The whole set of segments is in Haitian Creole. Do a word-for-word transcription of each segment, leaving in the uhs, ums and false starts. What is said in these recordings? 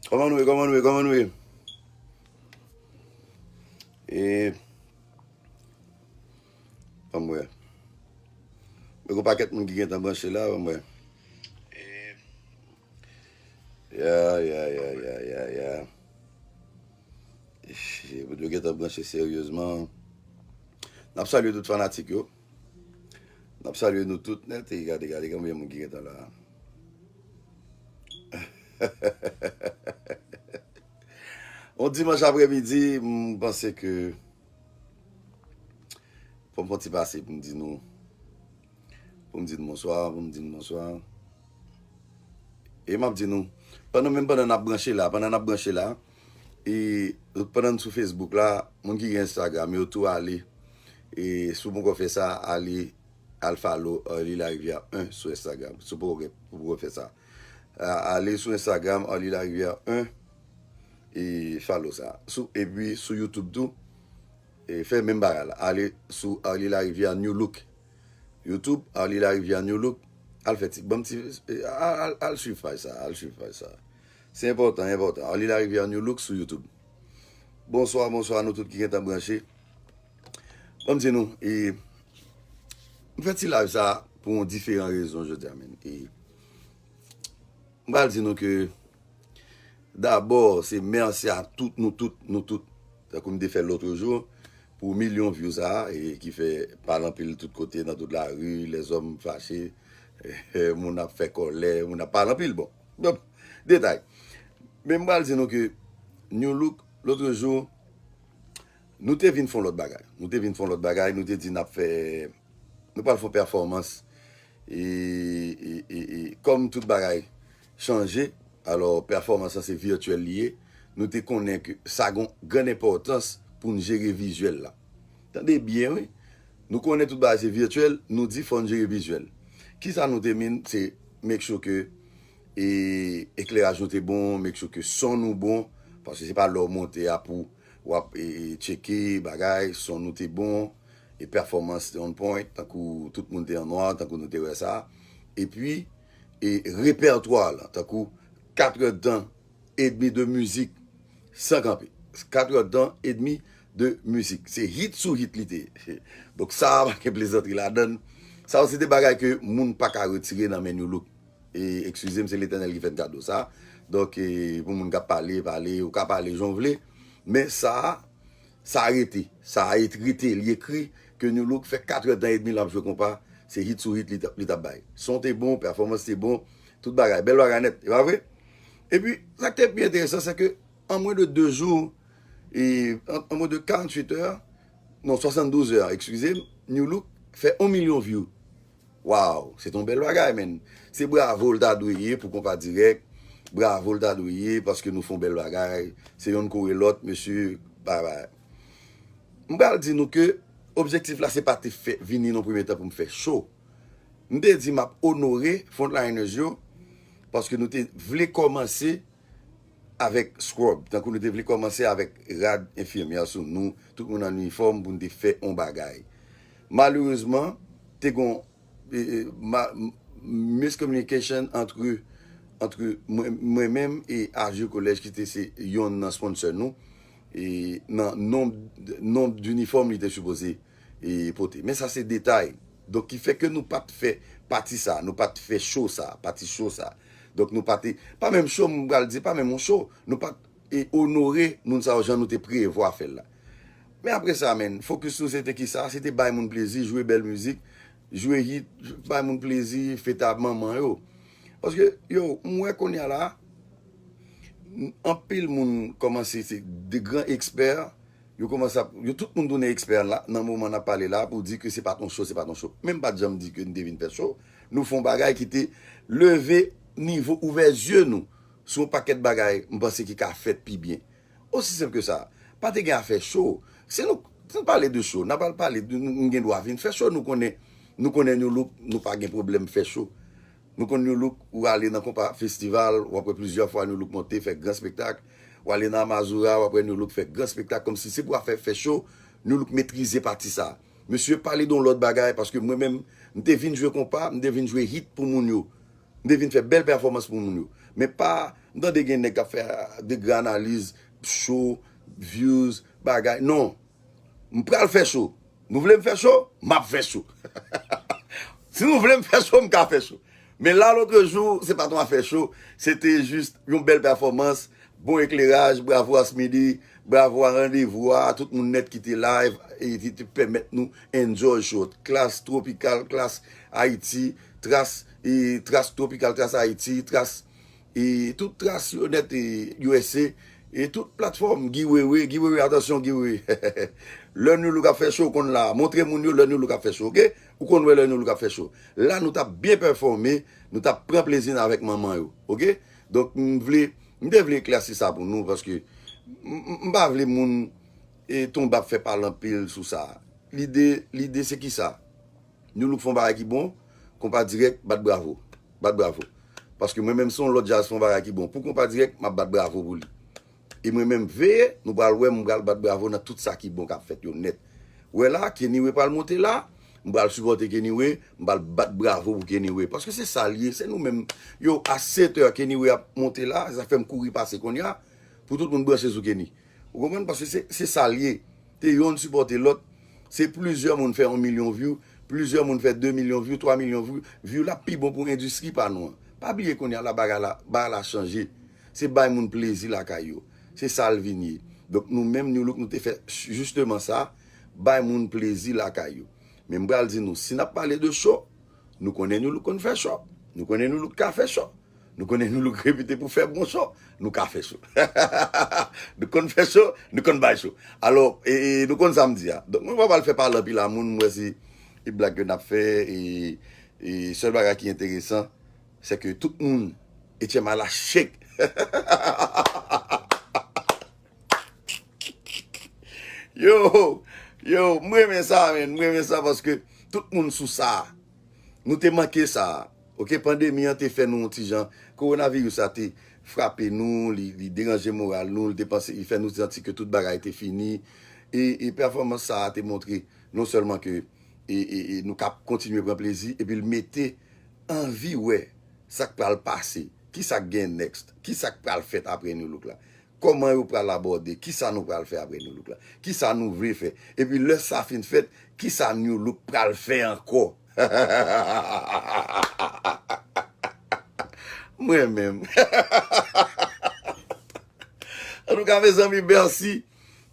Kòman nou ye, kòman nou ye, kòman nou ye? E, ban m wè. Mwen gen yon pakèt moun ki gentan branche la, ban m wè. E, ya, ya, ya, ya, ya, ya. Yo gentan branche seryezman. N ap salye tout fanatik yo. N ap salye nou tout nèt. E gade, gade konbyen moun ki gentan la. On dimanch aprèmidi, m panse ke fò m fè yon ti pase pou m di nou, pou m di nou bonswa, pou m di nou bonswa. E m ap di nou, pandan, menm pandan n ap branche la, pandan n ap branche la, e pandan n sou Facebook la, moun ki gen Instagram yo tou ale, e si w poko fè sa, ale al follow Arly Larivière un sou Instagram. Si w poko gen, ou poko fè sa. A- Ale sou Instagram, Arly Larivière un, e follow sa. Sou, epi sou YouTube tou, e fè menm bagay la. Ale sou Arly Larivière New Look. YouTube, Arly Larivière New Look. Al fè ti, ban m ti, e, al, al, al swiv paj sa, al swiv paj sa. Se enpòtan, enpòtan. Arly Larivière New Look sou YouTube. Bonswa, bonswa nou tout ki gentan branche. Ban m di nou, e, m fè ti live sa pou yon diferan rezon jodi a, menn. E, m pral di nou ke dabò, se mèsi a tout, nou tout, nou tout. Tankou m te fè lòt jou, pou milyon view sa, e ki fè pale anpil tout kote, nan tout lari, lèzòm fache, moun ap fè kòlè, moun ap pale anpil, bon. Bon, detay. Men m pral di nou ke New Look, lòt jou, nou te vin fè yon lòt bagay. Nou te vin fè yon lòt bagay, nou te di n ap fè, nou pral fè yon pèfòmans. E, e, e, e kòm tout bagay chanje, alò pèfòmans lan se vityèl li ye, nou te konnen ke sa gen yon grann enpòtans pou n jere vizyèl la. Tande byen, wi. Nou konnen tout bagay se vityèl, nou di fò n jere vizyèl. Kisa nou te min, se make sure ke, e, ekleraj nou te bon, make sure ke son nou bon, paske se pa lè w monte a pou w ap, e, e, tcheke bagay, son nou te bon, e pèfòmans te on point, tankou tout moun te an nwa, tankou nou te wè sa. Epi, e repètwa lan, tankou katrè tan edmi de mizik san kanpe. Katrè tan edmi de mizik. Se hit sou hit li te ye. Donk sa a pa gen plezantri ladan l. Sa yo se de bagay ke moun pa ka retire nan men New Look. E, eskize m, se Letènèl ki fè n kado sa. Donk, e, pou moun k ap pale, pale, ou ka pale jan w vle. Men sa a, sa rete. Sa a rete, li ekri ke New Look fè katrè tan edmi l ap jwe konpa. Se hit sou hit li t ap, li t ap bay. Son te bon, pèfòmans te bon, tout bagay. Bèl bagay nèt, e pa vre? Epi, sa k te pi enteresan, se ke an mwen de de jou, e, an, an mwen de karanntuit è, non, swasanndouz è, eskize m, New Look fè yon milyon view. Waw, se t on bèl bagay, menn. Se bravo l ta dwe ye pou Konpa Dirèk. Bravo l ta dwe ye, paske nou fè on bèl bagay. Se yonn kore lòt, mesye, bay, bay. M pral di nou ke objektif la, se pa te fè, vini nan premye tan pou m fè cho. M te di m ap onore frontliners yo, paske nou te vle kòmanse avèk scrub, tankou nou te vle kòmanse avèk rad enfimyè sou nou, tout moun an inifòm pou n te fè on bagay. Malerezman, te gon, e, e, ma- m- miscommunication entre, entre mwen, mwen menm e Azur College ki te se yonn nan sponsor nou, e nan nonb, nonb d'ininifòm li te sipoze, e, pote. Men sa se detay. Donk ki fè ke nou pa t fè pati sa, nou pa t fè cho sa, pati cho sa. Donk nou pa te, pa menm cho, m pral di, pa menm yon cho, nou pa t, e, onore moun sa yo jan nou te prevwa fè l la. Men apre sa, menn, fokis nou se te ki sa? Se te bay moun plezi, jwe bèl mizik, jwe hit, bay moun plezi, fete a manman yo. Paske, yo, m wè kounye a la, anpil moun kòmanse, se de gran ekspè, yo kòmanse ap, yo tout moun tounen ekspè la, nan moman n ap pale la, pou di ke se pa t on cho, se pa t on cho. Men m pa t janm di ke n te vin fè cho. Nou fè on bagay ki te leve nivo, ouvè zye nou sou on pakèt bagay, m panse ki ka fèt pi byen. Osi senp ke sa. Pa te gen afè cho. Si nou, si nou pale de cho, n ap al pale de, nou, nou gen dwa vin fè cho, nou konnen, nou konnen New Look, nou pa gen pwoblèm fè cho. Nou konn New Look, ou ale nan konpa festival, w ap wè plizyè fwa New Look monte, fè gran spektak. Ou ale nan Amazura, w ap wè New Look fè gran spektak, kòmsi se pou afè fè cho, New Look metrize pati sa. Mesye, pale de yon lòt bagay, paske mwen menm, m te vin jwe konpa, m te vin jwe hit pou moun yo. M te vin fè bèl pèfòmans pou moun yo. Men pa, M tande gen nèg k ap fè degre analiz, cho, views, bagay. Non. M pral fè cho. Nou vle m fè cho? M ap fè cho. Si nou vle m fè cho, m ka fè cho. Men la, lotrejou, se pa t yon afè cho. Se te jis yon bèl pèfòmans, bon ekleraj, bravo Asmili, bravo a randevou a, tout moun nèt ki te live, e ki te pèmèt nou enjoy cho. Klas Tropikal, Klas Ayiti, Tras, e Tras Tropikal, Tras Ayiti, Tras e tout tras yo nèt, e U S A, e tout platfòm, Guy Wewe, Guy Wewe, atansyon, Guy Wewe. Lè New Look ap fè cho, ou konn la. Montre moun yo lè New Look ap fè cho, oke? Ou konn wè lè New Look ap fè cho. La, nou t ap byen pèfòme, nou t ap pran plezi n avèk manman yo, oke? Donk, m vle, m te vle eklèsi sa pou nou, paske m, m, m pa vle moun e tonbe ap fè pale anpil sou sa. Lide, lide se ki sa? New Look fè yon bagay ki bon, Konpa Dirèk bat bravo. Bat bravo. Paske mwen menm, si yon lòt djaz fè yon bagay ki bon pou Konpa Dirèk, m ap bat bravo pou li. E mwen menm, veye, nou pral wè, m pral bat bravo nan tout sa ki bon k ap fèt yo nèt. Wè la, Kenny Way pral monte la, m pral sipòte Kenny Way, m pral bat bravo pou Kenny Way. Paske se sa l ye, se nou menm. Yo, a sèt è, Kenny Way ap monte la, sa fè m kouri pase kounye a, pou tout moun branche sou Kenny. Ou konprann? Paske se, se sa l ye. Te yonn sipòte lòt. Se plizyè moun fè yon milyon view, plizyè moun fè de milyon view, twa milyon view. View la pi bon pou endistri pa nou an. Pa bliye kounye a la bagay la, bagay la chanje. Se bay moun plezi lakay yo. Se sa l vin ye. Donk nou menm, New Look, nou te fè jisteman sa, bay moun plezi lakay yo. Men m pral di nou, si n ap pale de cho, nou konnen New Look konn fè cho. Nou konnen New Look ka fè cho. Nou konnen New Look repite pou fè bon cho. Nou ka fè cho. Nou konn fè cho, nou konn bay cho. Alò, e, e, nou konn sa m di a. Donk, mwen pa pral fè pale anpil a moun, m wè se e blag ke n ap fè, e, e sèl bagay ki enteresan, se ke tout moun, H M I la shake. Yo, yo, m renmen sa, men, m renmen sa paske tout moun sou sa. Nou te manke sa. Oke, pandemi an te fè nou yon ti jan. Kowonaviris la te frape nou, li, li deranje moral nou, li te panse, li fè nou santi ke tout bagay te fini. E, e pèfòmans sa a te montre non sèlman ke e, e, e nou ka kontinye pran plezi, epi l mete anvi wè sa k pral pase, ki sa k gen next, ki sa k pral fèt apre New Look la. Kòman yo pral abòde, ki sa nou pral fè apre New Look la, ki sa nou vle fè. Epi lè sa fin fèt, ki sa New Look pral fè ankò. Mwen menm. Antouka, mezanmi, mèsi.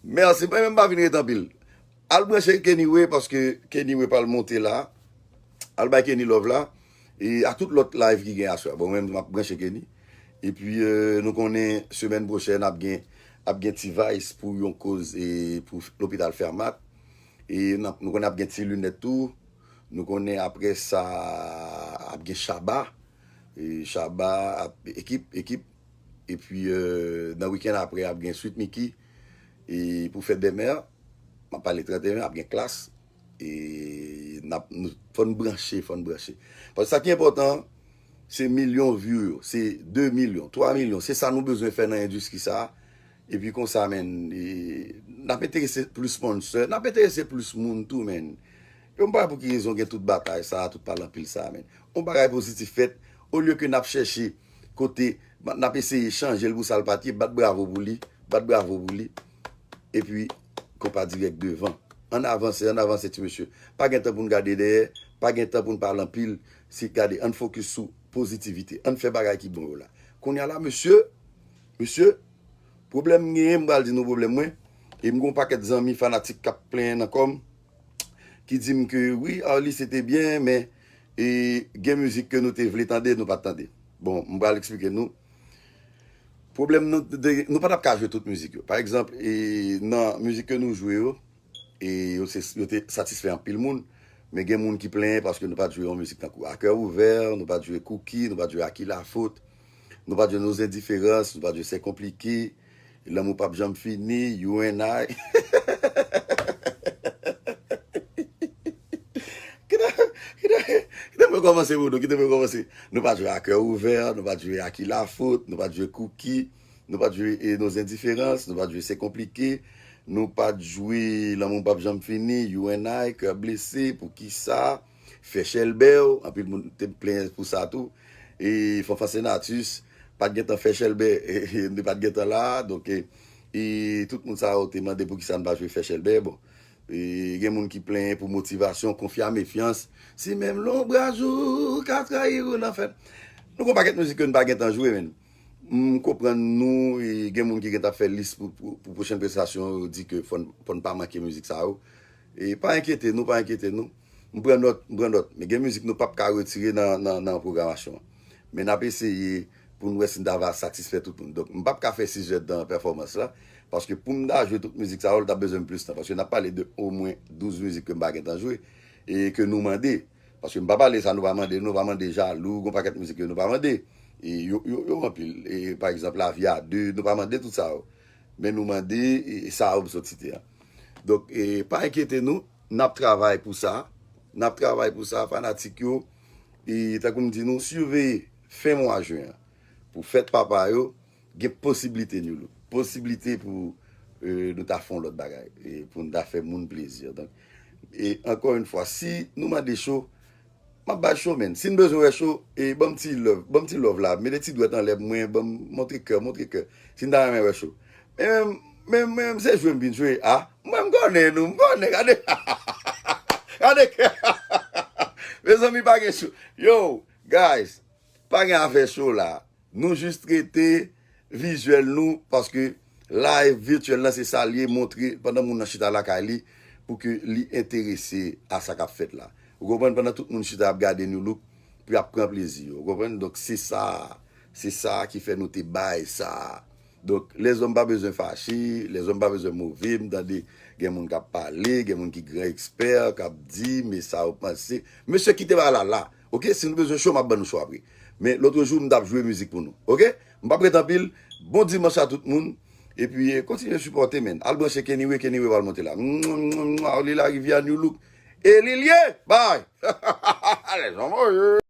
Mèsi. Mwen menm pa vin ret anpil. Al branche Kenny Way, paske Kenny Way pral monte la. Al bay Kenny love la. E a tout lòt live ki gen aswè. Bon, mwen menm, m ap branche Kenny. Epi, e, nou konnen semèn pwochèn ap gen, ap gen T-Vice pou yon koz, e, pou lopital Fermat. E n ap, nou konnen ap gen Ti Lunèt tou. Nou konnen apre sa ap gen Shabba. E Shabba ap ekip, ekip. Epi, e, nan wikenn apre ap gen Sweet Micky. E pou fèt dè mè, m ap pale trannteyen, ap gen Klass. E n ap, nou, fò n branche, fò n branche. Paske sa ki enpòtan, se milyon view yo, se de milyon, twa milyon, se sa nou bezwen fè nan endistri sa a. Epi konsa, menn, e, n ap enterese plis sponsor, n ap enterese plis moun tou, menn. Yo, m pa wè pou ki rezon gen tout batay sa a, tout pale anpil sa a, menn. Yon bagay pozitif fèt, olye ke n ap chèche kote, n ap eseye chanje l pou sa l pa t ye, bat bravo pou li, bat bravo pou li. Epi, Konpa Dirèk devan. Ann avanse, ann avanse, ti mesye. Pa gen tan pou n gade dèyè, pa gen tan pou n pale anpil. Se gade, ann fokis sou pozitivite. Ann fè bagay ki bon yo la. Kounye a la, mesye, mesye, pwoblèm m genyen, m pral di nou pwoblèm mwen. E m gen yon pakèt zanmi fanatik k ap plenyen nan kò m, ki di m ke, wi, Arly, se te byen, men, e, gen mizik ke nou te vle tande, nou pa t tande. Bon, m pral eksplike nou. Pwoblèm nou, de, nou pa t ap ka jwe tout mizik yo. Pa egzanp, e, nan mizik ke nou jwe yo, e yo, se, yo te satisfè anpil moun, men gen moun ki plenyen paske nou pa t jwe yon mizik tankou A Cœur Ouvert, nou pa t jwe Cookie, nou pa t jwe À qui la faute, nou pa t jwe Nos Indifférences, nou pa t jwe C'est compliqué, L'amour p ap janm fini, You and I. Kite, kite, kite mwen kòmanse pou nou, kite mwen kòmanse. Nou pa t jwe À Cœur Ouvert, nou pa t jwe À qui la faute, nou pa t jwe Cookie, nou pa t jwe, e, Nos Indifférences, nou pa t jwe C'est compliqué, nou pa t jwe L'amour p ap janm fini, You and I, Cœur blessé, Poukisa, Fè chèlbè, anpil moun te plenyen pou sa tou. E Fanfan Senatus, pa t gentan fè chèlbè, nou te pa t gentan la, donk, e, e tout moun sa yo te mande poukisa n pa jwe fè chèlbè, bon. E, gen moun ki plenyen pou motivasyon, konfya, mefyans. Si menm lonbraj ou ka trayi ou nan fèt. Nou gon pakèt mizik ke n pa gentan jwe, men. M konprann nou, e gen moun ki gentan fè lis pou, pou, pou pwochèn prestantasyon yo, di ke fò n, fò n pa manke mizik sa yo. E pa enkyete nou, pa enkyete nou. M pran nòt, m pran nòt. Men gen mizik nou p ap ka retire nan, nan, nan pwogramasyon an. Men n ap eseye pou n wè si n ta va satisfè tout moun. Donk, m p ap ka fè sis èdtan pèfòmans la, paske pou m ta jwe tout mizik sa yo, l t ap bezwen m plis tan. Paske n ap pale de omwen douz mizik ke m pa gentan jwe, e ke nou mande. Paske m pa pale sa nou pa mande, nou pa mande Jalou, gon pakèt mizik ke nou pa mande. E yo, yo, yo anpil. E pa egzanp, Lavi a de, nou pa mande tout sa yo. Men nou mande, e, e sa yo m sot site a. Donk, e, pa enkyete nou, n ap travay pou sa. N ap travay pou sa, fanatik yo. E tankou m di nou, siveye fen mwa jen an. Pou fèt papa yo, gen posiblite, New Look. Posiblite pou, e, nou ta fè yon lòt bagay. E pou nou ta fè moun plezi. Donk, e ankò yon fwa, si nou mande cho, m ap bay cho, men. Si n bezwen wè cho, e ban m ti love, ban m ti love la. Mete ti dwèt anlè mwen, ban m montre kè, montre kè. Si n ta renmen wè cho. Men, men, men, men, se jwe m vin jwe a. Mwen, m konnen nou, m konnen, gade. Gade kè. Mezanmi, pa gen cho. Yo, guys, pa gen afè cho la. Nou jis trete vizyèl nou, paske live vityèl lan se sa l ye, montre pandan moun nan chita lakay li, pou ke li enterese a sa k ap fèt la. Ou konprann? Pandan tout moun chita ap gade New Look, pou y ap pran plezi yo. Ou konprann? Donk, se sa, se sa ki fè nou te bay sa. Donk, lèzòm pa bezwen fache, lèzòm pa bezwen move, m tande gen moun k ap pale, gen moun ki gran ekspè, k ap di, men sa yo panse. Mesye, kite bagay la la. Oke, si nou bezwen cho, m ap ban nou cho apre. Men lòt jou, m t ap jwe mizik pou nou. Oke? M p ap ret anpil. Bon dimanch a tout moun. Epi, eh, kontinye sipòte, men. Al branche Kenny Way, Kenny Way pral monte la. Mwah, mwah, mwah. Oli Larivière, New Look. E li l ye! Bye! Lèzòm, oye!